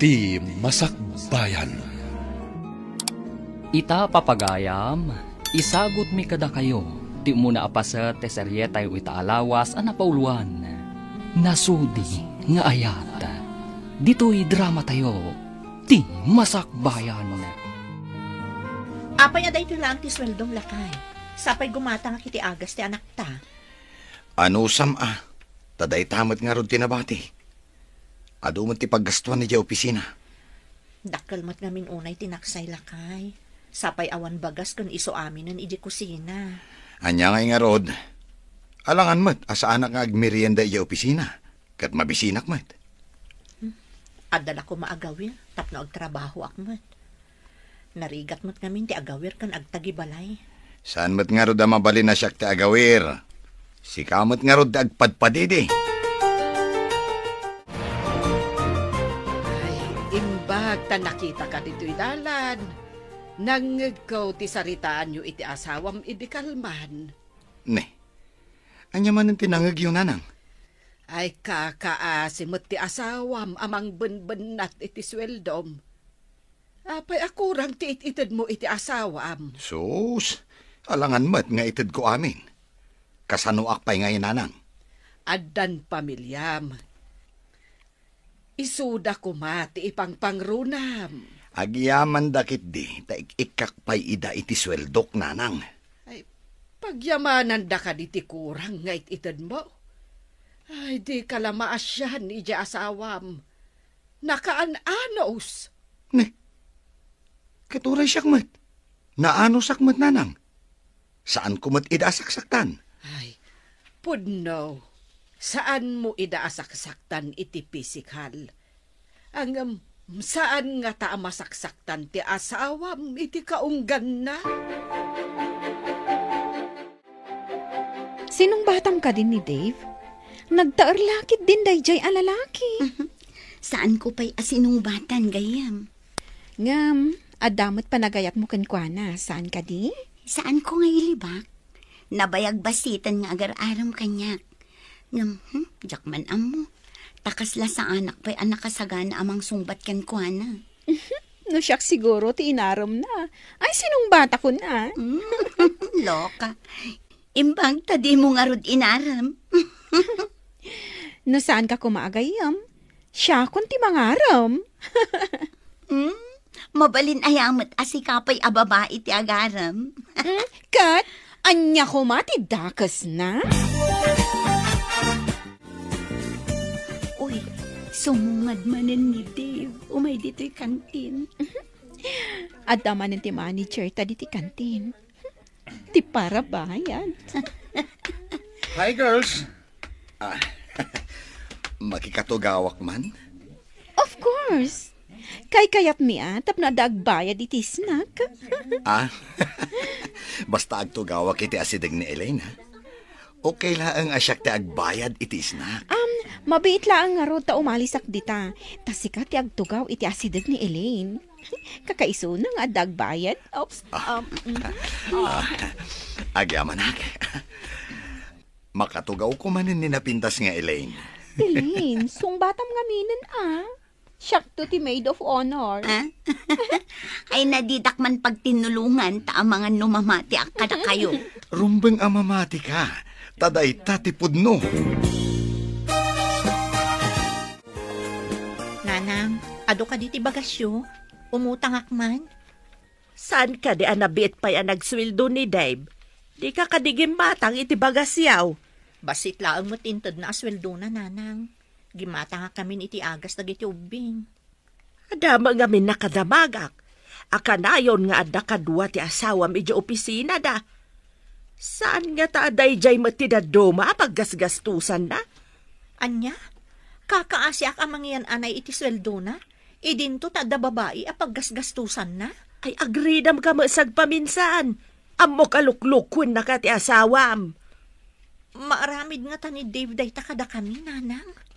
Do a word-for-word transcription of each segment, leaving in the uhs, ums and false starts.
Ti Masakbayan. Ita, papagayam, isagutmi kadakayo ti umuna a paset ti serietayo ita a lawas a napauloan, Nasudi nga Ayat. Ditoy dramatayo, Ti Masakbayan. Apay a daytoy laeng ti sueldom, lakay? Sapay gumatangak iti agas ti anakta. Anusam a, ta dayta met ngarud ti nabati. Adu met ti paggastuan idiay opisina. Dakkel met ngamin unay ti naksay, lakay. Sapay awan bagas ken isu aminen idiay kusina. Ania ngay ngarud? Alangan met a saanak nga agmerienda idiay opisina, ket mabisinak met. Hmm. Adda la koma agawir tapno agtrabahoak met. Narigat met ngamin ti agawir ken agtagibalay. Saan met ngarud a mabalin a siak ti agawir? Sika met ngarud ti agpadpadidi. Ay, imbag ta nakitaka ditoy dalan. Nangngegko ti saritaanyo iti asawam idi kalman. Ne, ania manen ti nangngegyo, nanang? Ay, kakaasi met ti asawam a mangbenbennat iti sueldom. Apay a kurang ti it-itedmo iti asawam? Sus, alangan met nga itedko amin. Kasanoak pay ngay, nanang? Addan pamiliam. Isuda koma ti ipangpangrunam. Agyamanda ketdi ta ik-ikkak pay ida iti sueldok, nanang. Ay, pagyamananda kadi ti kurang nga it-itedmo? Ay, dika la maasian idiay asawam. Nakaan-anos. Ne, ket uray siak met. Naanusak met, nanang. Saanko met ida a saksaktan. Ay, pudno. Saanmo ida a saksaktan iti pisikal. Ngem, saan ngata a masaksaktan ti asawam iti kaungganna? Sinungbatam kadi ni Dave? Nagtaer la ketdin daydiay a lalaki. Saanko pay a sinungbatan, gayyem. Ngem, adda met panagayatmo kenkuana, saan kadi? Saanko nga ilibak. Nabayag basiten nga agar-arem kaniak. Ngem, hmm, diak man ammo. Ta kasla saanak pay a nakasagana a mangsungbat kenkuana. No siak siguro ti inaremna, ay sinungbatakon a. Mm, loka. Imbag ta dimo ngarud inarem. No saanka koma a gayyem, siakon ti mangarem. Hmm? Mabalin aya met a sika pay a babai ti agarem? Hmm? Ket ania koma ti dakesna? Uy, sumungad manen ni Dave. Umay ditoy kantin. Adda manen ti manager ta ditoy kantin. Ti parabayad. Hi, girls. Ah, makikatugawak man? Of course. Kaykayatmi a tapno adda agbayad iti snack. Ah, basta agtugawak iti asideg ni Elaine, ha? Okay laeng a siak ti agbayad iti snack. Um, mabiit laeng ngarud ta umalisak dita. Ta sika ti agtugaw iti asideg ni Elaine. Kakaisuna nga adda agbayad. Oops. Ah. Um, mm. Ah, agyamanak. Makatugawko manen ni napintas nga Elaine. Elaine, sungbatam ngaminen a. Siakto ti maid of honor. Ah? Ay, na ditak man pagtinnulongan ta amangan no mamatiak kadakayo. Rumbeng a mamatika, ta dayta ti pudno. Nanang, adu kadi ti bagasyo? Umutangak man. Saan kadi a nabiit pay a nagsueldo ni Dave? Dika kadi gimmatang iti bagasyaw? Bassit laeng met intedna a sueldona, nanang. Gimmatangak ngamin iti agas dagiti ubbing. Adda met ngamin nakadamagak a kanayon nga adda kadua ti asawam idiay opisinada. Saan ngata a daydiay met ti dadduma a paggasgastosanna? Ania? Kakaasiak a mangiyan-anay iti sueldona? Idinto ta adda babai a paggasgastosanna? Ay, agridamka met sagpaminsan. Ammok a luklukuennaka ti asawam. Maaramid ngata ni Dave dayta kadakami, nanang?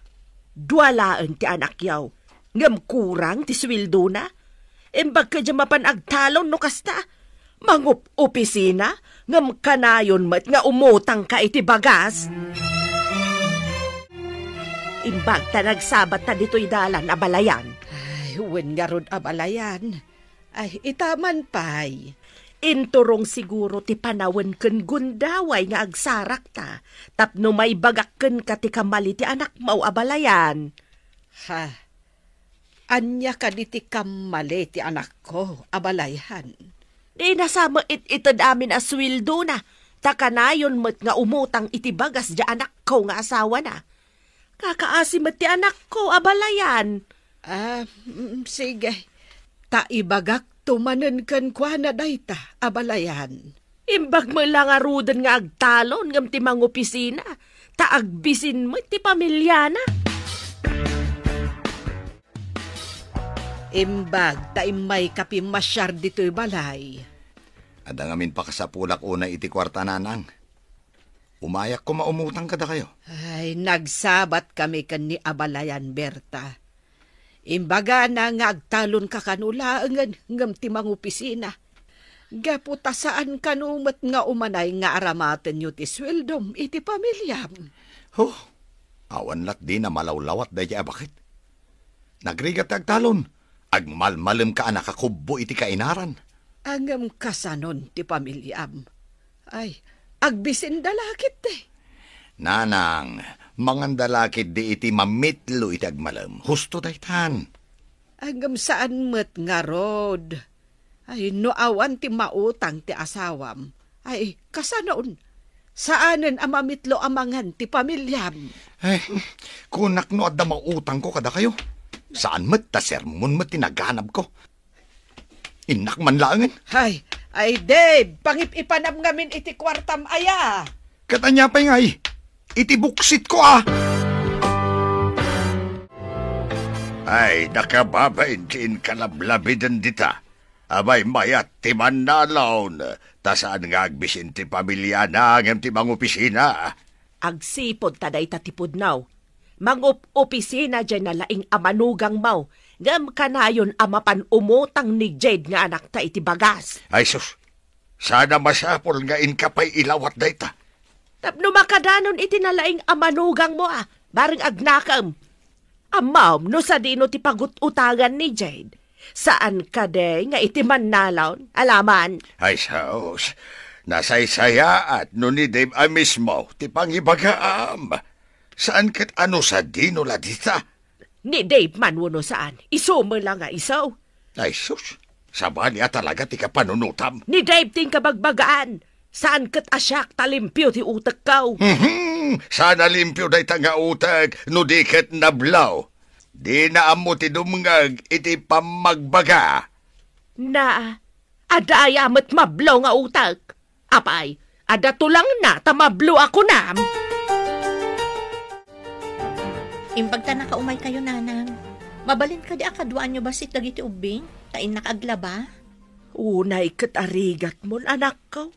Dua laeng ti anakyaw, ngem kurang ti sueldona. Imbag kadi a mapan agtalon no kasta. Mangup-opisina, ngem kanayon met nga umutangka iti bagas. Imbag ta nagsabatta ditoy dalan a balayan. Ay, Wen ngarud, abalayan. Ay, ita man pay. Inturong siguro ti panawen ken gundaway nga agsarakta tapno maibagak kenka ti kammali ti anakmo, abalayan. Ha? Ania kadi ti kammali ti anakko, abalayan? Dina sa maited amin a suweldona, ta kanayon met nga umutang iti bagas diay anakko nga asawana. Kakaasi met ti anakko, abalayan. Ah, mm, sige. Ta ibagakto manen kenkuana dayta, abalayan. Imbag met la ngaruden nga agtalon ngem ti mangopisina, ta agbisin met ti pamiliana. Imbag ta immayka pimmasiar ditoy balay. Adda ngamin pakasapulak unay iti kuarta, nanang. Umayak koma umutang kadakayo. Ay, nagsabat kami ken ni abalayan, Berta. Imbagana nga agtalonka kano laengen ngem ti mangopisina. Gapu ta saan kano met nga umanay nga aramatenyo ti sueldom iti pamiliam. Ho, awan lat dina malawlawat daydiay a baket. Nagrigat ti agtalon, agmalmalemka a nakakubbo iti kainaran. Ngem kasanon ti pamiliam? Ay, agbisinda la ketdi. Nanang, manganda la ketdi iti mamitlo iti agmalem. Husto daytan. Ngem saan met ngarud. Ay, no awan ti mautang ti asawam, ay, kasanon? Saanen a mamitlo a mangan ti pamiliam. Ay, kunak no adda mautangko kadakayo. Saan met ta sermon met ti naganabko. Innak man laengen. Ay, ay, Dave, pangip-ipanam ngamin iti kuartam aya. Ket ania pay ngay? Iti buksitko a! Ay, nakababain ti inkalablabiden dita. Abay, mayat ti mannalon, ta saan nga agbisin ti pamiliana ngem ti mangopisina. Agsipud ta dayta ti pudno. Mangup-opisina diay nalaing a manugangmo, ngem kanayon a mapan umutang ni Jade nga anakta iti bagas. Ay sus, saan a masapul nga inka pay ilawat dayta. Tapno makadanon iti nalaing a manugangmo a, bareng agnakem. Ammom no sadino ti pagut-utangan ni Jade. Saan kadi nga iti mannalon, alaman? Ay sus, nasaysayaat no ni Dave a mismo ti pangibagaam. Saan ket a no sadino la dita? Ni Dave man wenno saan, isu met la nga isu. Ay sus, sabali a talaga ti kapanunotam. Ni Dave ti inkabagbagaan. Saan ket a siak ta limpio ti utekko. Mhm, saan a limpio dayta nga utek no di ket nablo. Dina ammo ti dumngeg iti pammagbaga. Na, adda aya met mablo nga utek. Apay, adda tulangna ta mablo a kunam. Imbag ta nakaumaykayo, nanang. Mabalin kadi a kaduaanyo bassit dagiti ubbing, ta innak aglaba? Unay ket arigatmon, anakko.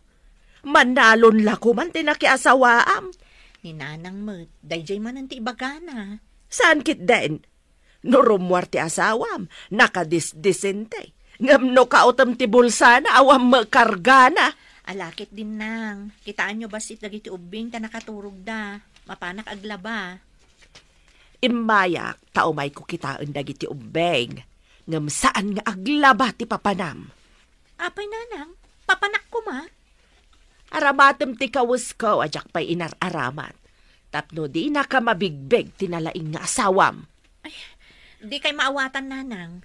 Mannalon la koman ti nakiasawaam. Ni nanang met, daydiay manen ti ibagana. Saan ketdin? No rummuar ti asawam, nakadisdisente. Ngem no kaotem ti bulsana, awan met kargana. Ala ketdin, nang. Kitaenyo bassit dagiti ubbing ta nakaturogda. Mapanak aglaba. Immayak ta umayko kitaen dagiti ubbing. Ngem saan nga aglaba ti papanam. Apay, nanang, papanak koma? Aramatem ti kawesko a diak pay inar-aramat. Tapno dinaka mabigbig ti nalaing nga asawam. Ay, dikay maawatan, nanang.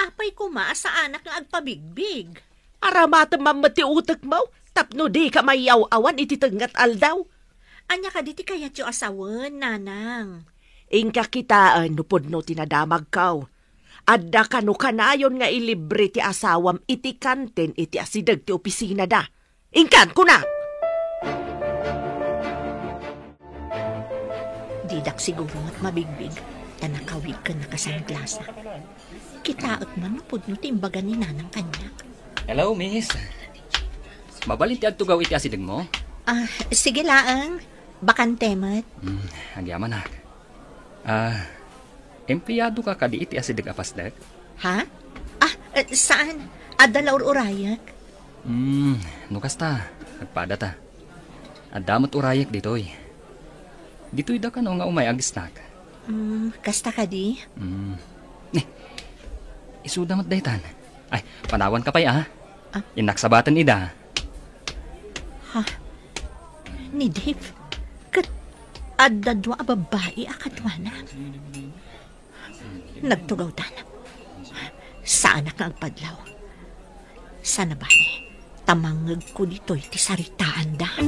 Apay koma a saanak nga agpabigbig? Aramatem man met ti utekmo, tapno dika mayaw-awan iti tengnga a aldaw. Ania kadi ti kayatyo a sawen, nanang? Inka kitaen no pudno ti nadamagko. Adda kano kanayon nga ilibre ti asawam iti kantin iti asideg ti opisinada. Inkan, kunak! Didak siguro met mabigbig, ta nakawig ken nakasangglasa. Kitaek man no pudno ti imbaga ni nanang kaniak. Hello, miss. Mabalin ti agtugaw iti asidegmo? Ah, sige laeng. Bakante met. Hmm, agyamanak. Ah, empleyado ka kadi iti asideg a pasdek? Ha? Ah, eh, saan? Adda la ur-urayek. Hmm, no kasta, agpada ta. Adda met urayek ditoy. Ditoy da kano nga umay agisnak. Hmm, kasta kadi? Hmm. Eh, Isuda met daytan. Ay, panawanka pay, a. Ah? Innak sabaten ida. Ha? Ni Dave? Ket adda dua a babbai a kaduana? Nagtugawdan. Saanak nga agpadlaw. Sana bale, ta mangngegko ditoy ti saritaanda.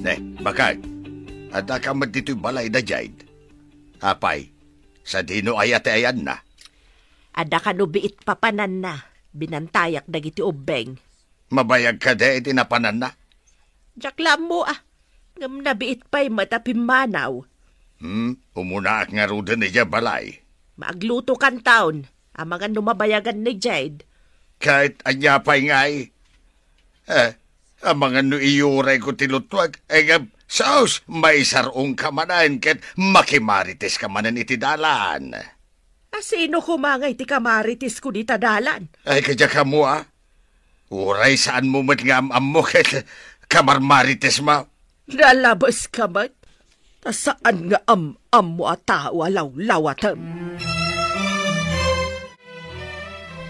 Ne, bakay, addaka met ditoy balay da Jade? Apay, sadino aya ti ayanna? Adda kano biit papananna, binantayak dagiti ubbeng. Mabayag kadi iti napananna? Diak la ammo, a. Ngem nabiit pay met a pimmanaw. Hmm, umunaak ngaruden idiay balay. Maaglutokanton, amangan no mabayagan ni Jade. Ket ania pay ngay? Eh, amangan no iyurayko ti luttuak, eh, ngem, sus, maisar-ongka manen ket makimariteska manen iti dalan. A, sino koma ngay ti kamaritesko dita dalan? Ay, kadiak ammo, a. Uray saanmo met nga am-ammo ket kamarmaritesmo. Nalabeska met, ta saan nga am-ammo a tao a lawlawatem.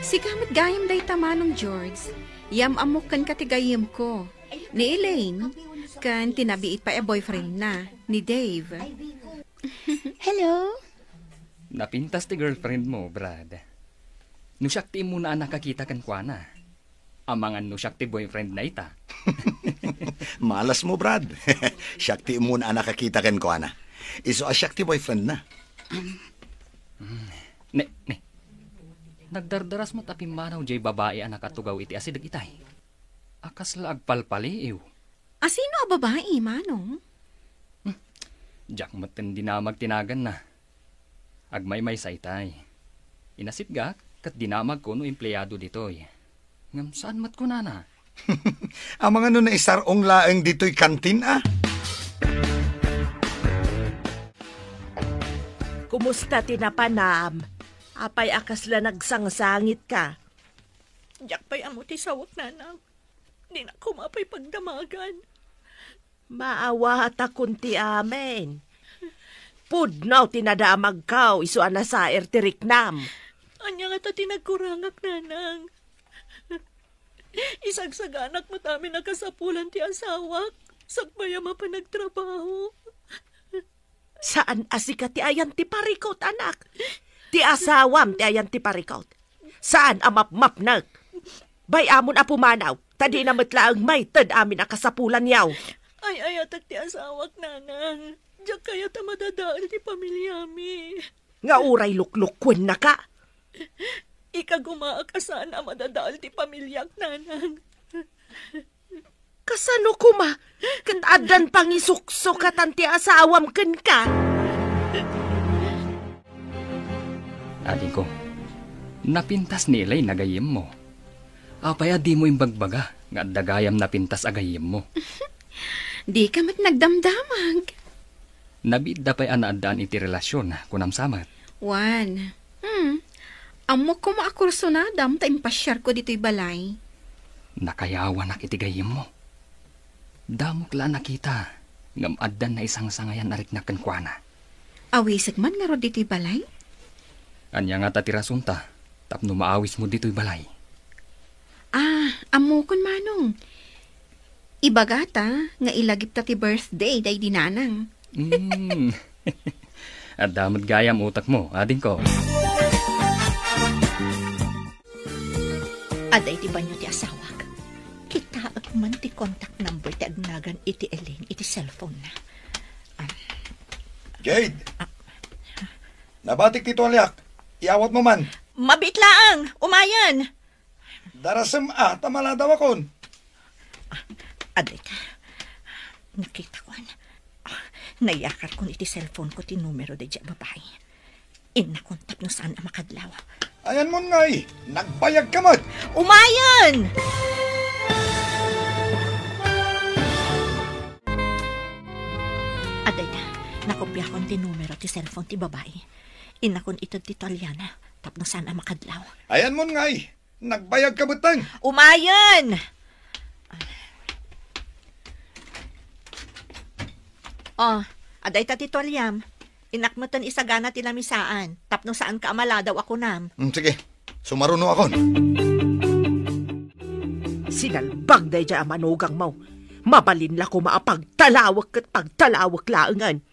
Sika met gayam dayta, Manong George. Yam-ammok kenka ti gayyemko, ni Elaine, ken ti nabiit pay a boyfriendna, ni Dave. Hello? Napintas ti girlfriend mo, Brad. No siak ti immuna a nakakita kenkuana, amangan no siak ti boyfriend na ita. Malasmo, Brad. Siak ti immuna a nakakita kenkuana. Isu a siak ti boyfriend na. Ne, ne. Nagdardaras met a pimmanaw jay babai a nakatugaw iti asideg itay. A kasla agpalpaliiw. A sino a babai, Manong? Hmm. Diak met dinamag ti naganna. Agmaymaysa itay. Inasitgak ket dinamagko no empleado ditoy. Ngem saan met kunana? Amangan no naisar-ong laeng ditoy kantin, a? Kumusta ti napanam? Apay a kasla nagsangsangitka? Diak pay ammo ti sawak, Nanang. Dinak koma pay pagdamagan. Maawatakon ti amin. Pudno ti nadamagko isu a nasair ti riknam. Ania ngata ti nagkurangak, Nanang? Isagsaganak met amin a kasapulan ti asawak, sakbay a mapan agtrabaho. Saan a sika ti ayan ti parikut, anak. Ti asawam ti ayan ti parikut. Saan a mapmapnek. Bay-amon a pumanaw, ta dina met laeng maited amin a kasapulanyo. Ay-ayatek ti asawak, Nanang. Diak kayat a madadael ti pamiliami. Nga uray luklukuennaka. Ikagumaak a saan a madadael ti pamiliak, Nanang. Kasano koma ket addan pangisuksukatan ti asawam kenka? Adingko, napintas ni Elaine a gayyemmo. Apay a dimo imbagbaga nga adda gayam napintas a gayyemmo? Dika met nagdamdamag. Nabiitda pay a naaddaan iti relasion, kunam sa met. Wen. Hmm. Ammok koma a kursunadam ta impasiarko ditoy balay. Nakayawanak iti gayyemmo. Damok la a nakita ngem addan naisangsangayan a riknak kenkuana. Awisek man ngarud ditoy balay? Ania ngata ti rasonta tapno maawismo ditoy balay? Ah, ammokon, Manong. Ibagata nga ilagipta ti birthday daydi nanang. Mm. Adda met gayam utekmo, adingko. Adda iti banio ti asawak. Kitaek man ti contact number ti agnagan iti Elaine iti cellphone na. Ah. Jade! Ah. Nabatik ti tualiak. Iawatmo man. Mabiit laeng. Umayen. Darasem a, ta maladawakon. Ah, adda ita. Nakitakoan. Ah, nayakarkon iti cellphone ko ti numero daydiay a babai. Innakon tapno saan a makadlaw. Ayanmon ngay, nagbayagka met. Umayen! Adda ita, nakopiakon ti numero ti cellphone ti babai. Innakon ited ti tualiana tapno saan a makadlaw. Ayanmon ngay, nagbayagka met. Umayen! Oh, adda ita ti tualiam. Innak metten isagana ti lamisaan, tapno saanka a maladaw a kunam. Mm, sige. Sumarunoakon. Sinalbag daydiay a manugangmo. Mabalin la koma a pagtalawek ket pagtalawek laengen.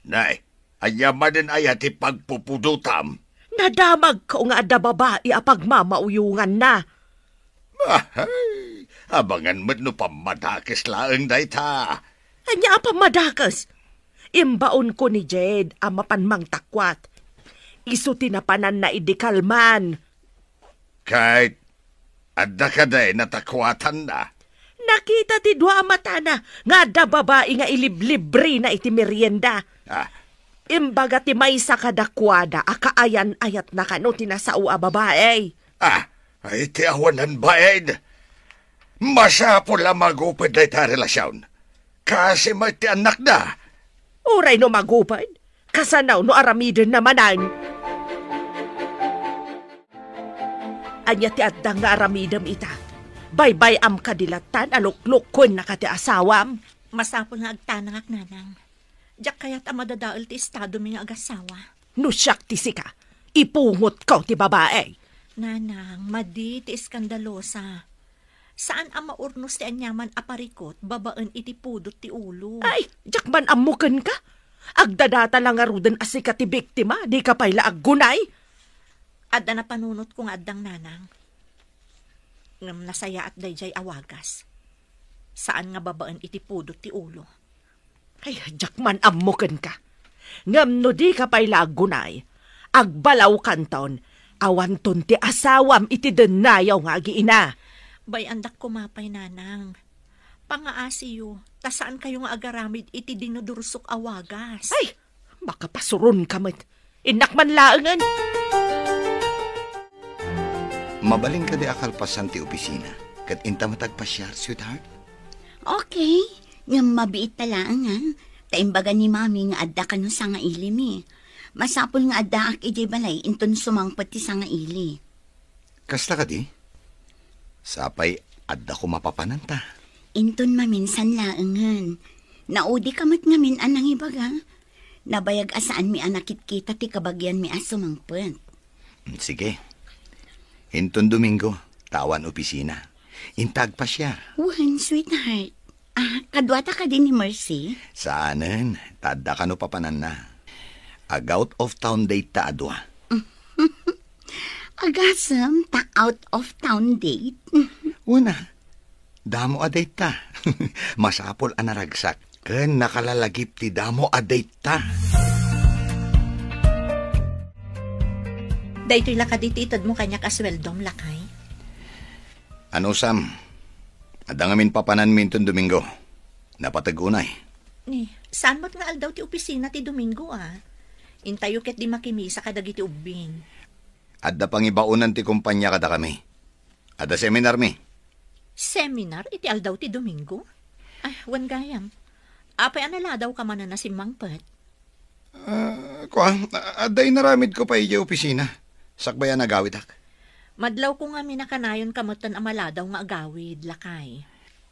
Nay, ania manen aya ti pagpupudotam? Nadamagko nga adda babai a pagmamauyonganna. Ahay, abangan met no pammadakes laeng dayta. Ania a pammadakes? Imbaonko ni Jade a mapan mangtakwat. Isu ti napananna idi kalman. Ket adda kadi natakuatanna? Nakita ti dua a matana nga adda babai nga iliblibrina iti merienda. Ah. Imbaga ti maysa kadakuada a kaayan-ayatna kano ti nasao a babai. Ah, iti awanan bain. Masapul a maguped dayta a relasion. Kasi met ti annakda. Uray no maguped, kasano no aramidenna manen? Ania ti adda nga aramidem ita? Baybay-am kadi lattan a luklukkuen na kati asawam? Masapul nga agtanangak, Nanang. Diak kayat a madadael ti estadomi nga agasawa. No siak ti sika, ipungotko ti babai. Nanang, madi ti eskandalosa. Saan a maurnos ti aniaman a parikut babaen iti pudot ti ulo. Ay, diak man ammo kenka. Agdadata la ngaruden a sika ti biktima, dika pay la aggunay. Adda napanunotko nga addang, Nanang. Ngem nasayaat daydiay a wagas. Saan nga babaen iti pudot ti ulo. Ay, diak man ammo kenka. Ngem no dika pay la aggunay, agbalawkanton, awanton ti asawam iti dennayaw nga agiina. Bay-andak koma pay, Nanang. Pangaasiyo, ta saankayo nga agaramid iti dinudursok a wagas. Ay, makapasuronka met. Innak man laengen. Mabalin kadi a kalpasan ti opisina, ket inta met agpasiar, sweetheart? Okay. Ngem mabiit ta laeng, a. Ta imbaga ni Mami nga adda kano sangailimi. Masapul nga addaak idiay balay inton sumangpet ti sangaili. Kasta kadi? Sapay adda koma papananta. Inton maminsan laengen. Naudika met ngamin a nangibaga. Nabayag a saanmi a nakitkita ti kabagianmi a sumangpet. Mm, sige. Inton Domingo, ta awan opisina. Inta agpasiar. Wen, sweetheart. Ah, kaduata kadi ni Mercy? Saanen, ta adda kano papananna. Ag-out of town date ta a dua. Agasem ta out of town date? Una, damo a date ta. Masapul a naragsak ken nakalalagip ti damo a date ta. Daytoy la kadi ti itedmo kaniak a sueldom, lakay? Anusam, adda ngamin papananmi inton Domingo. Napateg unay. Ni, saan met nga aldaw ti opisina ti Domingo, a? Intayo ketdi makimisa kadagiti ubbing. Adda pangibaonan ti kompania kadakami. Adda seminarmi. Seminar iti aldaw ti Domingo? Ay, wen gayam. Apay a naladawka manen a simmangpet? Ah, kua, adda inaramidko pay idiay opisina. Sakbay a nagawidak. Madlawko ngamin a kanayonka metten a maladaw nga agawid, lakay.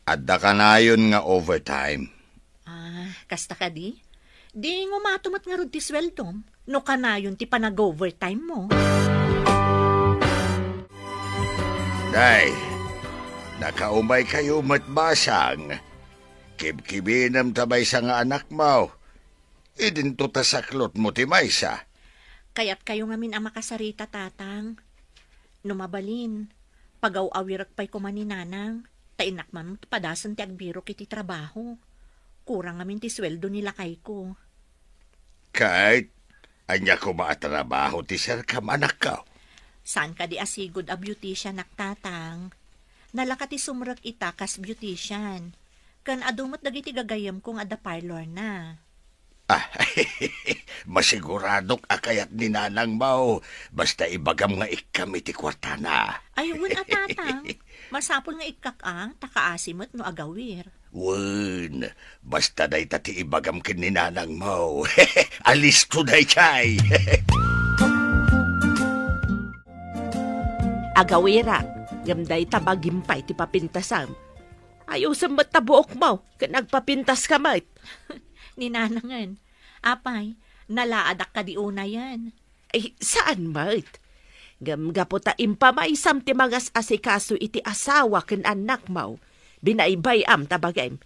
Adda kanayon nga overtime. Ah, kasta kadi? Di ngumato met ngarud ti sueldom no kanayon ti panag-overtime mo. Day, nakaumay kayo met basang. Kibkibinem ta maysa nga anakmo. Idinto ta saklotmo ti maysa. Kayatkayo ngamin a makasarita, Tatang. No mabalin, pagaw-awirek pay koma ni Nanang, ta innak man padasen ti agbirok iti trabaho. Kurang ngamin ti sueldo ni lakayko. Ket ania koma a trabaho ti serkam, anakko? Saan kadi a sigud a beautician-ak, Tatang? Nalaka ti sumrek ita kas beautician. Ken adu met dagiti gagayyemko nga adda parlor na. Ah, masiguradok a kayat ni Nanangmo, basta ibagam nga ikkam iti kuartana. Ay, wen a, Tatang. Masapul nga ikkak a, ta kaasi met no agawir. Wen, basta dayta ti ibagam ken ni Nanangmo. Alisto daytay. Agawirak, ngem dayta bagim pay ti papintasam. Ayusem met ta buokmo, ken agpapintaska met. Ni Nanangen. Apay, Nalaadak kadi unayen? Ay, saan met. Ngem gapu ta impamaysam ti mangas-asikaso iti asawa ken annakmo, binaybay-am ta bagim.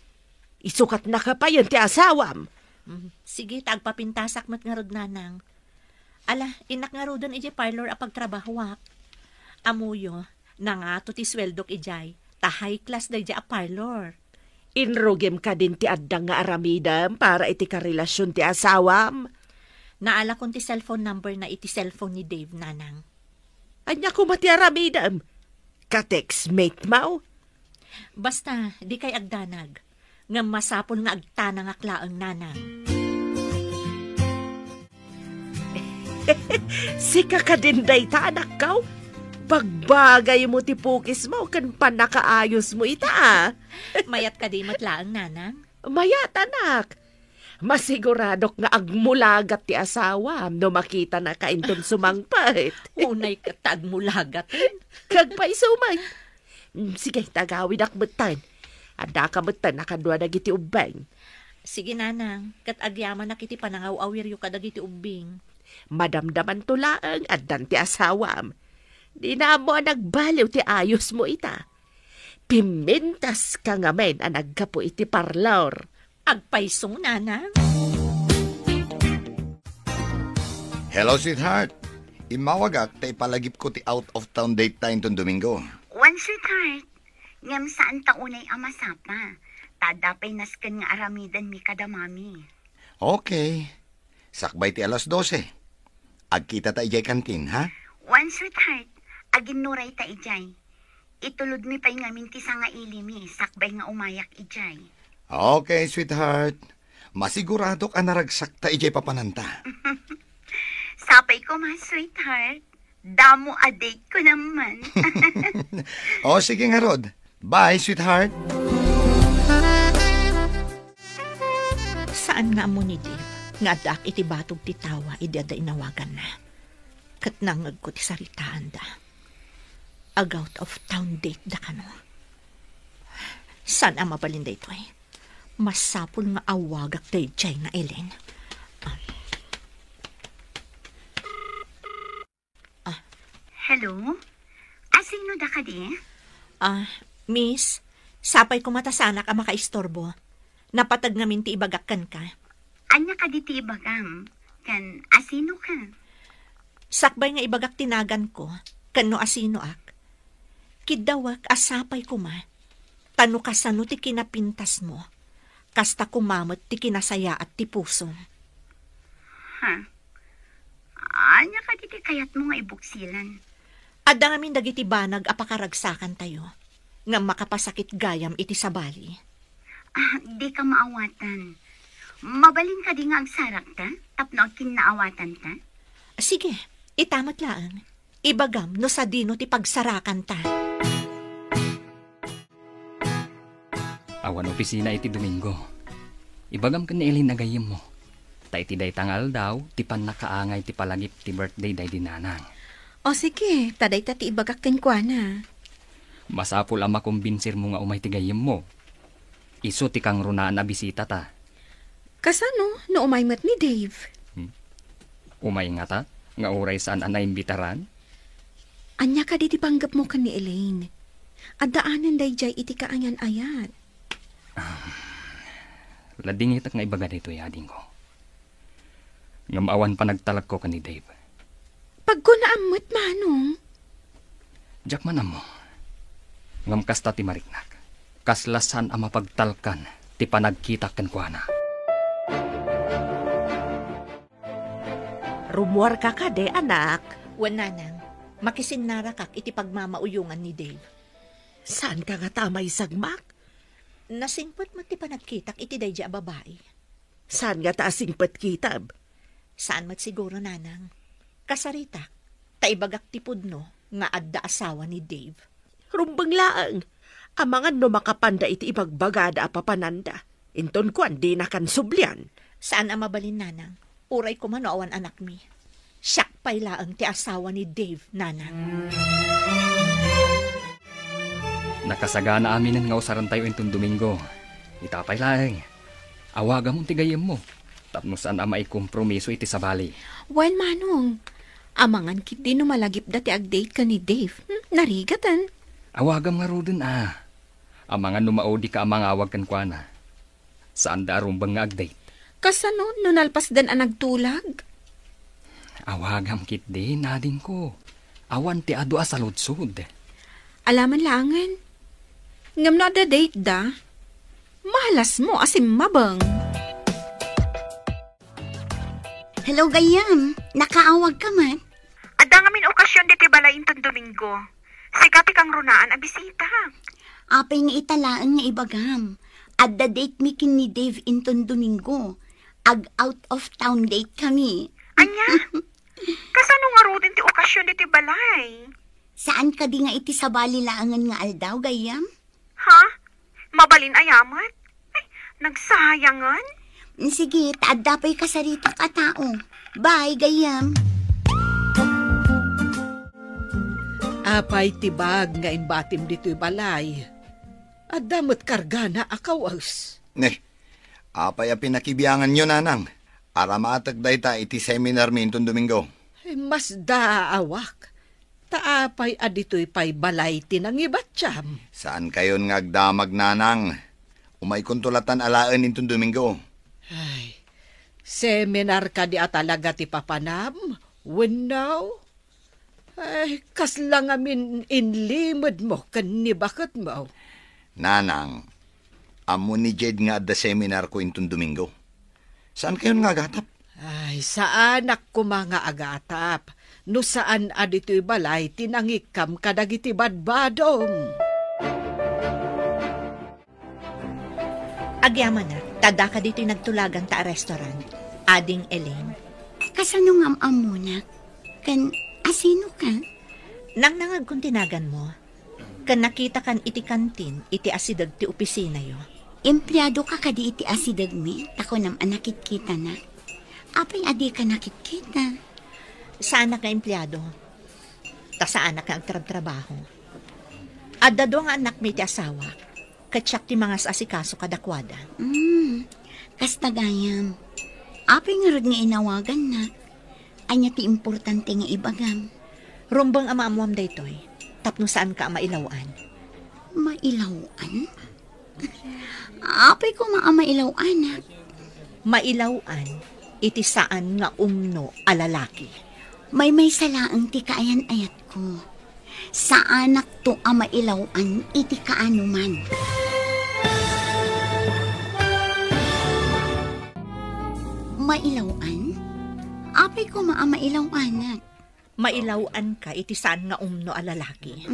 Isukat nakapayen ti asawam. Mm, sige, ta agpapintasak met ngarud, Nanang. Ala, innak ngaruden idiay parlor a pagtrabahoak. Ammoyo, nangato ti sueldok idiay, ta high class daydiay a parlor. Inrugim kadin ti adda nga aramidem para iti karelasion ti asawam? Naalakon ti cellphone number na iti cellphone ni Dave, Nanang. Ania koma ti aramidem? Ka-textmate mo? Basta, dikay agdanag. Ngem masapul nga agtanangak laeng, Nanang. Sika kadin dayta, anakko? Bagbagaymo ti pukismo ken pannakaayosmo ita, a. Mayat kadi met laeng, Nanang? Mayat, anak. Masiguradok nga agmulagat ti asawam no makitanaka inton sumangpet. Unay ket ta agmulagat. Kagpayso man. Mm, sige, ta agawidak metten. Addaka metten a kadua dagiti ubbing. Sige, Nanang, ket agyamanak iti panangaw-awiryo kadagiti ubbing. Madamdamanto laeng, addan ti asawam. Dina ammo a nagbaliw ti ayosmo ita. Pimmintaska ngamin a naggapu iti parlor. Agpayso, Nanang. Hello, sweetheart. Immawagak ta ipalagipko ti out of town date ta inton Domingo. Wen, sweetheart. Ngem saan ta unay a masapa. Ta adda pay nasken nga aramidenmi kada mami. Okay. Sakbay ti alas dose. Agkita ta idiay kantin, ha? Wen, sweetheart. Aginnuray ta idiay. Itulodmi pay ngamin ti sangailimi, sakbay nga umayak idiay. Okay, sweetheart. Masiguradok a naragsak ta idiay papananta. Sapay koma, sweetheart. Damo a date ko naman. O, sige ngarud. Bye, sweetheart. Saan nga ammo ni Dave nga addaak iti batog ti tawa idi adda inawaganna. Ket nangngegko ti saritaanda. Ag-out of town date da kano. Saan a mabalin daytoy? Masapul nga awagak daydiay nga Elaine. Ah. Ah. Hello? Asino da kadi? Ah, miss, sapay koma ta saanak a makaistorbo. Napateg ngamin ti ibagak kenka. Ania kadi ti ibagam? Ken asino ka? Sakbay nga ibagak ti naganko, ken no asinoak. Kiddawek a sapay koma, ta no kasano ti kinapintasmo, kasta koma met ti kinasayaat ti pusom. Ha? Ania kadi ti kayatmo nga ibuksilan? Adda ngamin dagiti banag a pakaragsakantayo, ngem makapasakit gayam iti sabali. Ah, dika maawatan. Mabalin kadi nga agsarakta tapno agkinnaawatanta? Sige, ita met laeng. Ibagam no sadino ti pagsarakanta. Awan opisina iti Domingo. Ibagam ken ni Elaine a gayyemmo. Ta iti dayta nga aldaw, ti pannakaangay ti palagip ti birthday daydi nanang. O sige, ta dayta ti ibagak kenkuana. Masapul a makombinsirmo nga umay ti gayyemmo. Isu ti kangrunaan a bisitata. Kasano no umay met ni Dave? Hmm. Umay ngata, nga uray saan a naimbitaran? Ania kadi ti panggepmo ken ni Elaine? Addaanen daydiay iti kaayan-ayat. Ah, ladingitek nga ibaga daytoy, adingko. Ngem awan panagtalekko ken ni Dave. Pagkunaam met, Manong. Diak man ammo. Ngem kasta ti mariknak. Kasla saan a mapagtalkan ti panagkitak kenkuana. Rummuarka kadi, anak? Wen, nanang. Makisinnarakak iti pagmamauyongan ni Dave. Saanka ngata a maisagmak? Nasingpet met ti panagkitak iti daydiay a babai. Saan ngata a singpet kitam? Saan met siguro, nanang. Kasaritak, ta ibagak ti pudno nga adda asawa ni Dave. Rumbeng laeng, amangan no makapanda iti ibagbagada a papananda. Inton kuan, dinakan sublian. Saan a mabalin, nanang. Uray koma no awan anakmi. Siak pay laeng ti asawa ni Dave, nanang. Nakasagana aminen nga usarantayo inton Domingo. Ita pay laeng. Awagamon ti gayyemmo. Tapno saan a maikompromiso iti sabali. Wen, Manong. Amangan ketdi no malagipda ti agdate ken ni Dave. Hmm, narigaten. Awagam ngaruden a. Amangan no maudika a mangawag kenkuana. Saanda a rumbeng nga agdate. Kasano no nalpasdan a nagtulag? Awagam ketdi, adingko. Awan ti adu a saludsod. Alaman laengen. Ngem no adda date da, malasmo a simmabeng. Hello, gayyem. Nakaawag ka man? Adda ngamin okasion ditoy balay inton Domingo. Sika ti kangrunaan a bisita. Apay nga ita laeng nga ibagam? Adda date mi ken ni Dave inton Domingo. Ag-out of town date kami. Ania? Kasano ngaruden ti okasion ditoy balay? Saan kadi nga iti sabali laengen nga aldaw, gayyem? Ha? Mabalin aya met? Ay, nagsayangan? Sige, ta adda pay kasaritak a tao. Bye, gayyem. Apay ti bag nga imbatim ditoy balay? Adda met kargana a kawes. Ne, apay a pinakibianganyo, nanang? Aramatek dayta iti seminar mi inton Domingo. Ay, masdaawak. Ta apay a ditoy pay balay ti nangibatiam? Saankayon nga agdamag, nanang. Umaykonto latan alaen inton Domingo. Ay, seminar kadi a talaga ti papanam? Wenno? Ay, kasla ngamin inlimedmo ken ni baketmo. Nanang, ammo ni Jade nga adda seminar ko inton Domingo. Saankayon nga agatap? Ay, saanak koma nga agatap. No saan a ditoy balay ti nangikkam kadagiti badbadom. Agyamanak, ta addaka ditoy nagtulaganta a restaurant, Ading Elaine. Kasano nga am-ammonak? Ken asino ka? Nangnangagkon ti naganmo. Ken nakitakan iti kantin iti asideg ti opisinayo. Empleado ka kadi iti asidegmi, ta kunam a nakitkitanak. Apay a dika nakitkita? Saanak nga empleado. Ta saanak nga agtrabtrabaho. Adda dua nga annakmi ti asawak, ket siak ti mangas-asikaso kadakuada. Mm, kasta gayam. Apay ngarud nga inawagannak? Ania ti importante nga ibagam? Rumbeng a maammuam daytoy, tapno saanka a mailaw-an. Mailaw-an? Apay koma a mailaw-anak? Mailaw-an iti saan nga umno a lalaki. Maymaysa laeng ti kaayan-ayatko. Saanakto a mailaw-an iti kaanoman. Mailaw-an? Apay koma a mailaw-anak? Mailaw-anka iti saan nga umno a lalaki.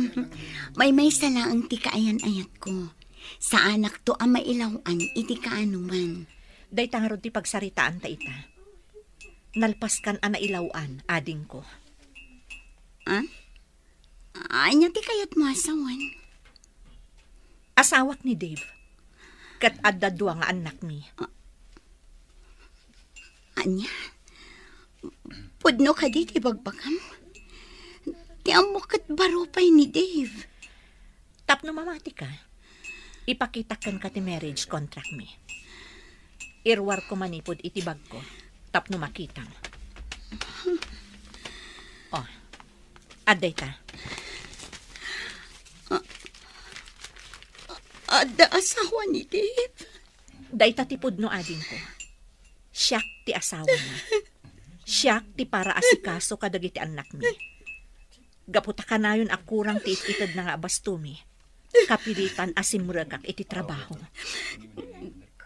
Maymaysa laeng ti kaayan-ayatko. Saanakto a mailaw-an iti kaanoman. Dayta ngarud ti pagsaritaanta ita. Nalpaskan a nailaw-an, adingko. Ah? Ania ti kayatmo a sawen? Asawak ni Dave. Ket adda dua nga annakmi. A-, ania? Pudno kadi ti bagbagam? Ti ammok ket baro pay ni Dave. Tapno mamatika, ipakitak kenka ti marriage contract mi. Iruarko manipud iti bagko tapno makitam. Oh, adda ita. A-, adda asawa ni Dave? Dayta ti pudno, adingko. Siak ti asawana. Siak ti paraasikaso kadagiti annakmi. Gapu ta kanayon a kurang ti it-itedna nga abastomi, kapilitan a simrekak iti trabaho.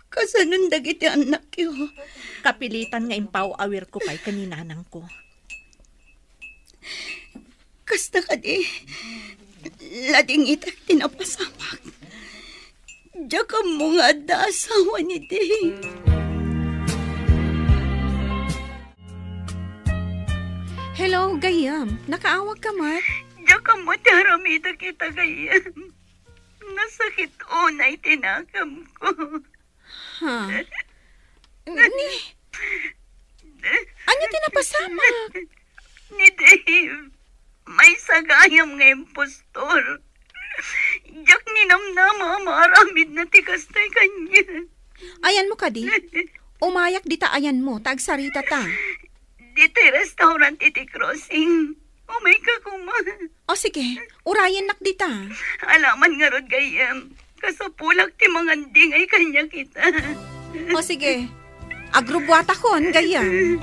Kasanon dagiti annakyo? Kapilitan nga impaw-awirko pay ken ni nanangko. Kasta kadi, ladingitak ti napasamak. Diak ammo nga adda asawa ni Dave. Hello, gayyem. Nakaawag ka met? Diak ammo ti aramidek ita, gayyem. Nasakit unay ti naganko. Ha? Ni, ania ti napasamak? Ni Dave, maysa gayam nga impostor. Diak ninamnama a maaramidna ti kastoy kaniak. Ayanmo kadi? Umayak dita ayanmo ta agsaritata. Ditoy restaurant iti crossing. Umayka koma. O sige, urayennak dita. Alaman ngarud, gayyem. Kasapulak ti mangandingay kaniak ita. O sige, agrubbuatakon, gayyem.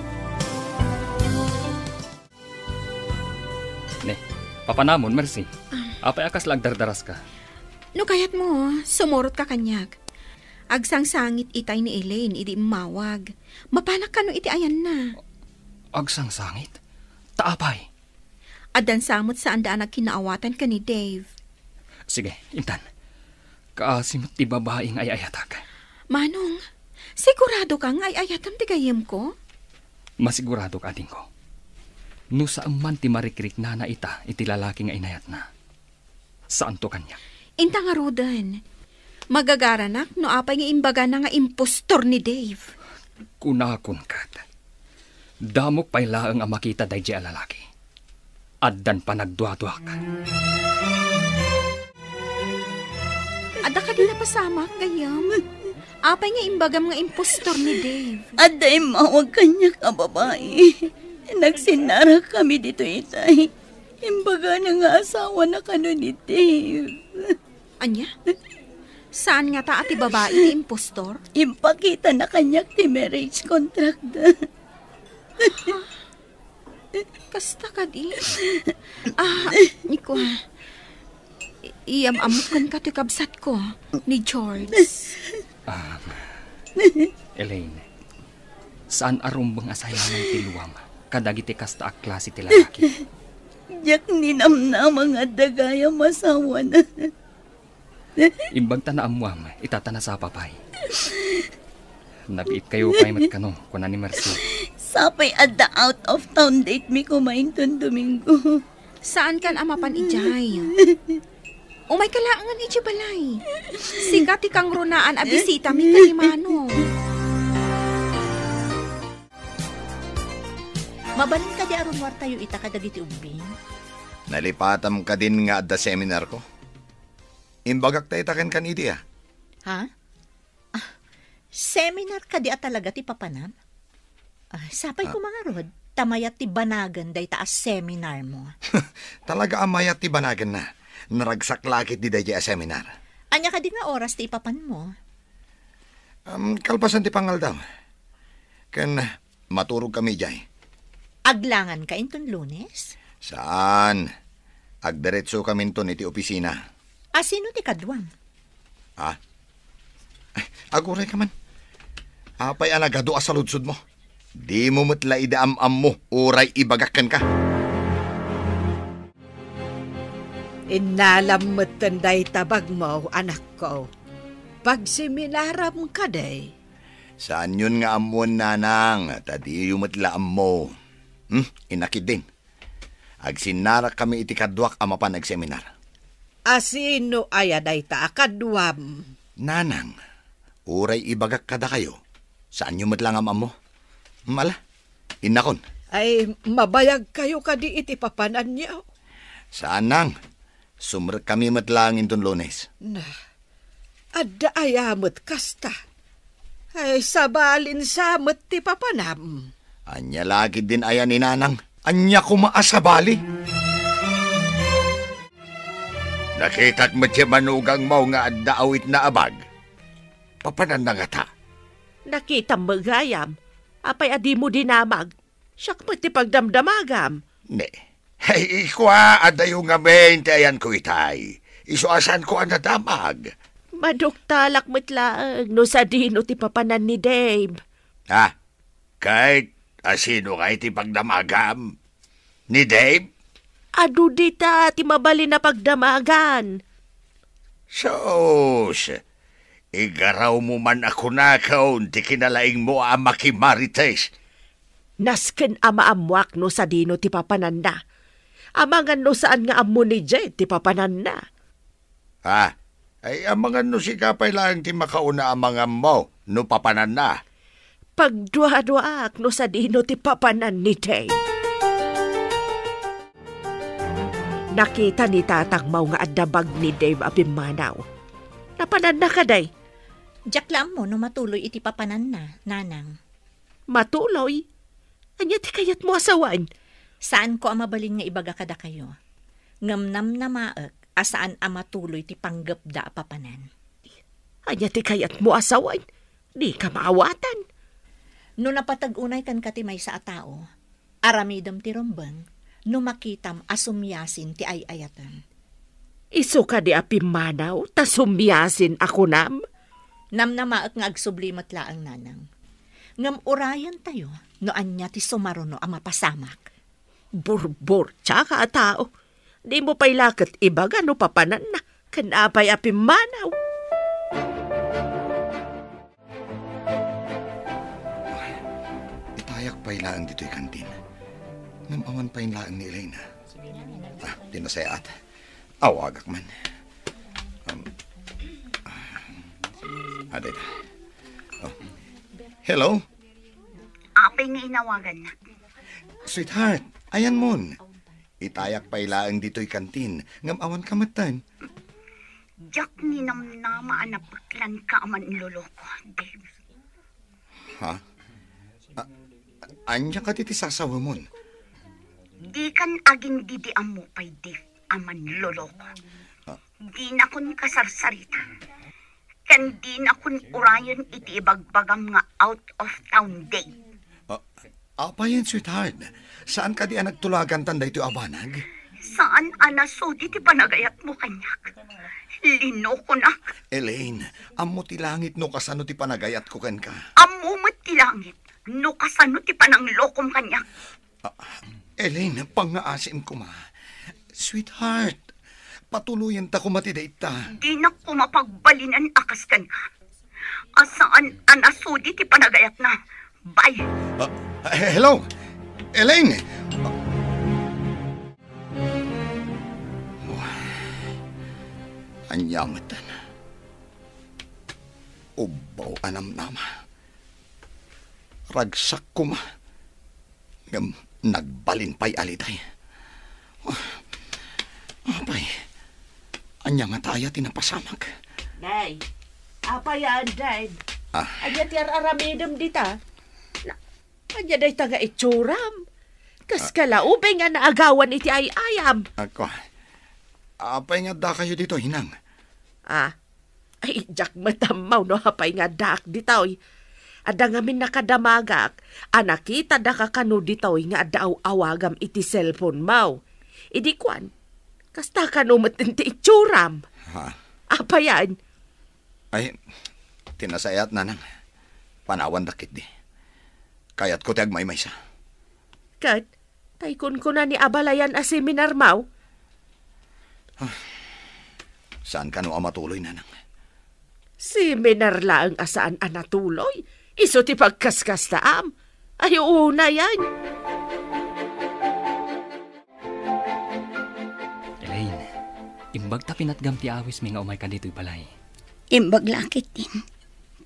Ne, papanamon, Mercy. Ah. Apay a kasla agdardaraska? No kayatmo, sumurotka kaniak. Agsangsangit itay ni Elaine idi immawag. Mapanak kano iti ayanna. Agsangsangit? Ta apay? Addan sa met saanda a nagkinaawatan ken ni Dave. Sige, intan. Kaasi met ti babai nga ay-ayatak. Manong, siguradoka nga ay-ayatam ti gayyemko? Masiguradok, adingko. No saan man ti marikriknana ita iti lalaki nga inayatna, saanto kaniak. Inta ngaruden, magagaranak no apay nga imbagana nga impostor ni Dave. Kunakon ket, damok pay laeng a makita daydiay a lalaki. Addan panagduaduak. Adda kadi napasamak, gayyem? Apay nga imbagam nga impostor ni Dave? Adda immawag kaniak a babai. Nagsinnarakami ditoy itay. Imbagana nga asawana kano ni Dave. Ania? Saan ngata a ti babai ti impostor? Impakitana kaniak ti marriage contract da. Kasta kadi? Ah, ni kua. I-, iyam-ammok kenka ti kabsatko, ni George. Ah, Elaine, saan a rumbeng a sayangan ti luam kadagiti kasta a klase ti lalaki. Diak ninamnama nga adda gayam asawana. Imbag ta naammuam, ita ta nasapa pay. Nabiit kayo pay met kano, kuna ni Mercy. Sapay adda out of town date mi koma inton Domingo. Saan kan a mapan idiay? Umay ka laengen idiay balay. Sika ti kangrunaan a bisita mi ken ni Manong. Mabalin kadi a runwartayo ita kadagiti ubbing? Nalipatam kadin nga adda seminar ko? Imbagak ta ita kenka ni Dia. Ha? Ah, seminar kadi a talaga ti papanam? Ah, sapay Ah. koma ngarud, ta mayat ti banagen dayta a seminar mo. Talaga a mayat ti banagenna. Naragsak la ketdi daydiay a seminar. Ania kadi nga oras ti ipapan mo? Um, kalpasan ti pangaldaw. Ken maturog kami idiay. Aglangan ka inton Lunes? Saan. Agdiretso kami inton iti opisina. A sino ti kaduam? Ah? Ay, aguray ka man. Apay a nagadu a saludsod mo? Di mo met la idi am-ammo, uray ibagak kenka. Innalam metten dayta bagmo, anakko. Pagseminaram kadi? Saanyon nga ammoen, nanang, ta diyo met la ammo. Hmm? Inakidin. Agsinnarak kami iti kaduak a mapan agseminar. A sino aya dayta a kaduam? Nanang, uray ibagak kadakayo, saanyo met la nga am-ammo. Mala, innakon. Ay, mabayag kayo kadi iti papananyo? Saan, nang. Sumrek kami met laeng inton Lunes. Na, adda aya met kasta? Ay, sabalin sa met ti papanam. Ania la ketdin aya ni nanang? Ania koma a sabali? Nakitak met ti manugangmo nga adda awitna a bag. Papananna ngata? Nakitam met gayam. Apay a dimo dinamag? Siak met ti pagdamdamagam. Ne. Ay, ikua, adayo ngamin ti ayanko itay. Isu a saanko a nadamag. Maduktalak met laeng no sadino ti papanan ni Dave. Ha? Ket a sino ngay ti pagdamagam? Ni Dave? Adu dita ti mabalin a pagdamagan. Sus, igarawmo man a kunakon ti kinalaingmo a makimarites. Nasken a maammoak no sadino ti papananna. Amangan no saan nga ammo ni Jed ti papananna. Ah, ay amangan no sika pay laeng ti makauna a mangammo no papananna. Pagduaduaak no sadino ti papanan ni Dave. Nakita ni tatangmo nga adda bag ni Dave a pimmanaw. Napananna kadi? Diak la ammo no matuloy iti papananna, nanang. Matuloy? Ania ti kayatmo a sawen? Saanko a mabalin nga ibaga kadakayo. Ngem namnamaek a saan a matuloy ti panggepda a papanan. Ania ti kayatmo a sawen? Dika maawatan. No napateg unay kenka ti maysa a tao, aramidem ti rumbeng no makitam a sumiasin ti ay-ayatem. Isu kadi a pimmanaw ta sumiasin a kunam? Namnamaek nga agsubli met laeng, nanang. Ngem urayentayo no ania ti sumaruno a mapasamak. Burburtiaka a tao. Dimo pay la ket ibaga no papananna ken apay a pimmanaw. Itayak pay laeng ditoy kantin. Ngem awan pay laeng ni Elena. Ah, ti nasayaat. Awagak man. Um, ah, dayta. Oh. Hello? Apay nga inawagannak? Sweetheart, ayanmon. Itayak pay laeng ditoy kantin, ngem awan ka metten. Diak ninamnama a napeklanka a manloloko, Dave. Ha? A-, ania kadi ti sasawemon? Dikan agin-didiammo pay, Dave, a manloloko. Ah. Dinakon kasarsarita. Ken dinakon urayen iti ibagbagam nga out of town, Dave. Ah, apayen, sweetheart? Saan kadi a nagtulagantan daytoy a banag? Saan a nasudi ti panagayatmo kaniak. Linokonak. Elaine, ammo ti langit no kasano ti panagayatko kenka. Ammo met ti langit no kasano ti pananglokom kaniak. Ah, Elaine, pangngaasim koma. Sweetheart, patuloyenta koma ti dayta. Dinak koma pagbalinen a kas kenka. A saan a nasudi ti panagayatna. Bye. Ah, hello? Elaine! Ania metten? Ubbaw a namnama. Ragsak koma. Ngem nagbalin pay a litay. Ah, apay, ania ngata aya ti napasamak? Nay, apay, Anday? Ah. Ania ti ar-aramidem dita? Na, ania dayta nga itsuram? Kas Ah. kalaubing a naagawan iti ay-ayam. Ako, apay nga addakayo ditoy, Nang? Ah, Ay, diak met ammo no apay nga addaak ditoy. Adda ngamin nakadamagak a nakitadaka kano ditoy nga adda aw-awagam iti cellphone mo. Idi kuan, kasta kano met ti itsuram. Ha? Apayan? Ay, ti nasayaat, Nanang. Panawandak ketdi. Kayatko ti agmaymaysa. Ket, tay kunkunam a balayan a seminar mo? Ah, saan kano a matuloy, Nanang? Seminar laeng a saan a natuloy? Isu ti pagkaskastaam? Ay, unayen. Elaine, imbag ta pinatgam ti awismi nga umayka ditoy balay. Imbag la ketdin.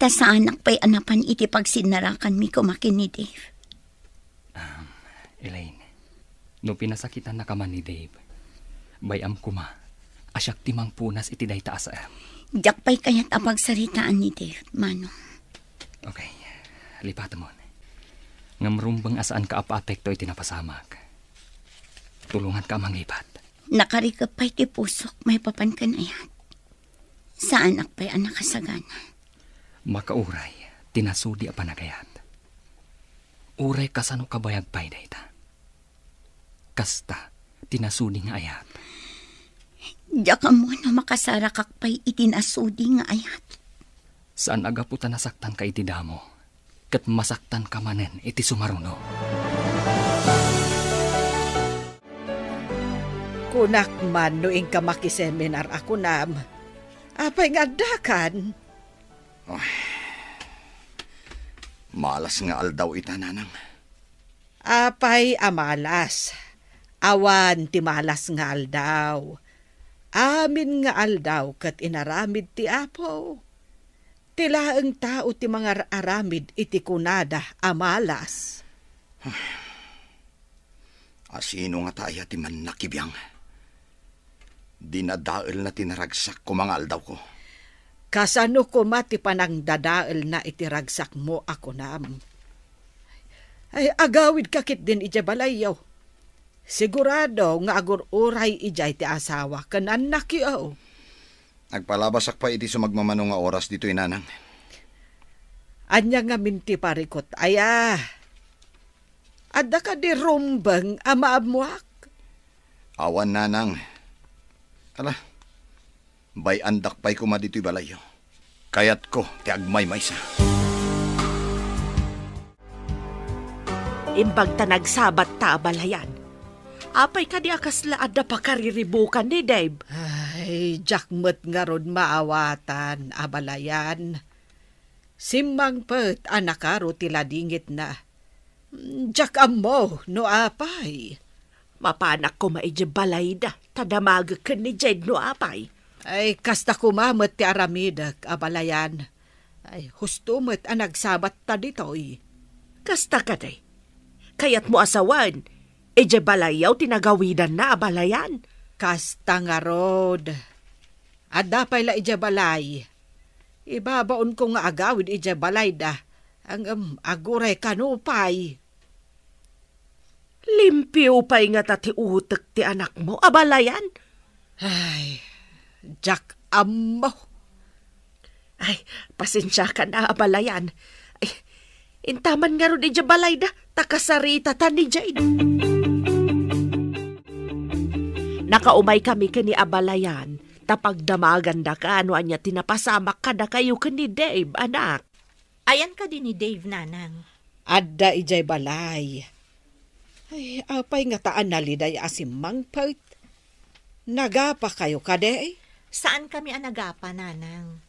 Ta saanak pay a napan iti pagsinnarakanmi koma ken ni Dave. Um, Elaine, no pinasakitannaka man ni Dave, bay-am koma a siak ti mangpunas iti dayta a saem. Diak pay kayat a pagsaritaan ni Dave, Manong. Okay, lipatemon. Ngem rumbeng a saanka a paapekto iti napasamak. Tulonganka a mangibat. Nakarikep pay ti pusok maipapan ken ayat. Saanak pay a nakasagana. Makauray ti nasudi a panagayat. Uray kasano kabayag pay dayta. Kasta ti nasudi nga ayat. Diak ammo no makasarakak pay iti nasudi nga ayat. Saan a gapu ta nasaktanka iti damo, ket masaktanka manen iti sumaruno. Kunak man no inka makiseminar a kunam. Apay nga addakan? Ay, malas nga aldaw ita, Nanang. Apay a malas? Awan ti malas nga aldaw. Amin nga aldaw ket inaramid ti Apo. Ti laeng tao ti mangar-aramid iti kunada a malas. Asino ngata aya ti mannakibiang? Dinadaelna ti naragsak koma nga aldawko. Kasano koma ti panangdadaelna iti ragsakmo a kunam? Ay, agawidka ketdin idiay balayyo. Sigurado nga agur-uray idiay ti asawa ken annakyo. Nagpalabasak pay iti sumagmamano nga oras ditoy, nanang. Ania ngamin ti parikut, aya? Adda kadi rumbeng a maammoak? Awan, nanang. Ala, bay-andak pay koma ditoy balayyo. Kayatko ti agmaymaysa. Imbag ta nagsabat ta abalayan. Apay kadi a kasla adda pakariribukan ni Dave? Ay, diak met ngarud maawatan, abalayan. Simmangpet a nakaro ti ladingitna. Diak ammo no apay. Mapanak koma idiay balayda, ta damagek ken ni Jade no apay. Ay, kasta koma met ti aramidek, abalayan. Ay, husto met a nagsabat ta ditoy. Kasta kadi? Kayatmo a sawen, idiay balayyo ti nagawidanna, abalayan? Kasta ngarud. Adda pay la idiay balay. Ibabaonko nga agawid idiay balayda. Ngem, aguray kano pay. Limpio pay ngata ti utek ti anakmo, abalayan? Ay, diak ammo. Ay, pasensiakan a, abalayan. Ay, intaman ngarud idiay balayda, ta kasaritata ni Jade. Nakaumay kami ken ni abalayan, ta pagdamagandaka no ania ti napasamak kadakayo ken ni Dave, anak. Ayan kadi ni Dave, nanang? Adda idiay balay. Ay, apay ngata a naliday a simmangpet? Nagapakayo kadi? Saan kami a nagapa, nanang.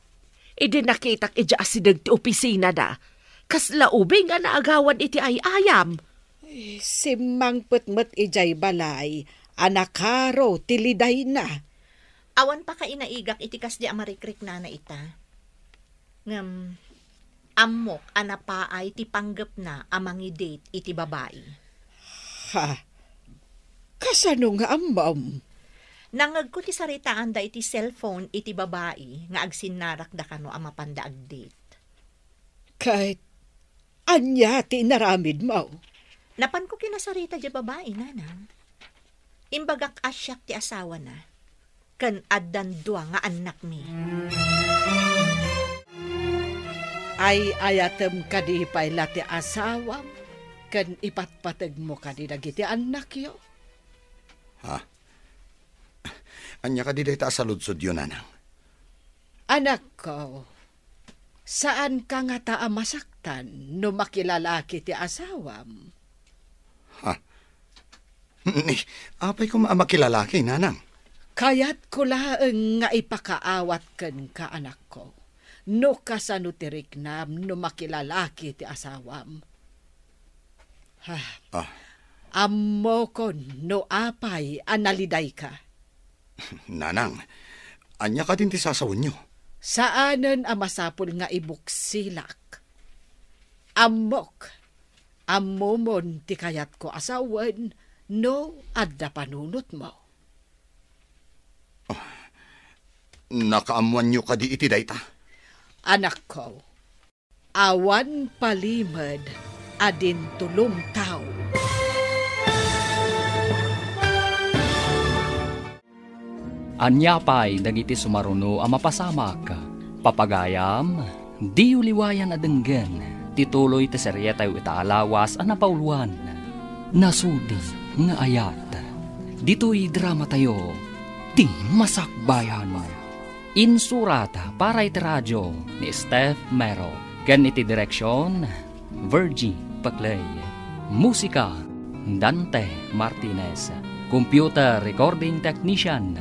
Idi nakitak idiay asideg ti opisinada, kasla ubing a naagawan iti ay-ayam. Ay, simmangpet met idiay balay a nakaro ti lidayna. Awan pakainaigak iti kasdi a marikriknana ita. Ngem, ammok a napaay ti panggepna a mangi-date iti babai. Ha? Kasano nga ammom? Nangngegko ti saritaanda iti cellphone iti babai nga agsinnarakda kano a mapanda ag-date. Ket ania ti inaramidmo? Napanko kinasarita diay babai, nanang. Imbagak a siak ti asawana, ken addan dua nga annakmi. Ay-ayatem kadi pay la ti asawam, ken ipatpategmo kadi dagiti annakyo? Ha? Ania kadi dayta a saludsodyo, nanang? Anakko, saanka ngata a masaktan no makilalaki ti asawam? Ha? Ni, apay koma a makilalaki, nanang? Kayatko laeng nga ipakaawat kenka, anakko, no kasano ti riknam no makilalaki ti asawam. Ha. Ah. Ammokon no apay a nalidayka. Nanang, ania kadin ti sasawenyo? Saanen a masapul nga ibuksilak. Ammok, ammomon ti kayatko a sawen no adda panunotmo. Ah, nakaammoanyo kadi iti dayta? Anakko, awan palimed a dintulong tao. Ania pay dagiti sumaruno a mapasamak? Papagayam, diyo liwayan a denggen ti tuloy ti serietayo ita a lawas a napauluan, Nasudi nga Ayat. Ditoy dramatayo, ti Masakbayan. Insurat para iti radio ni Steph Mero ken iti direksion, Virgie Paclay. Musika, Dante Martinez. Computer recording technician,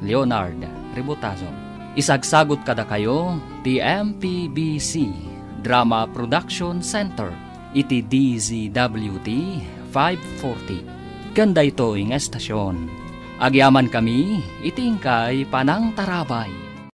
Leonard Ributazo. Isagsagut kadakayo ti M P B C Drama Production Center iti D Z W T five forty. Ken daytoy nga estasion, agyamankami iti inkay panangtarabay.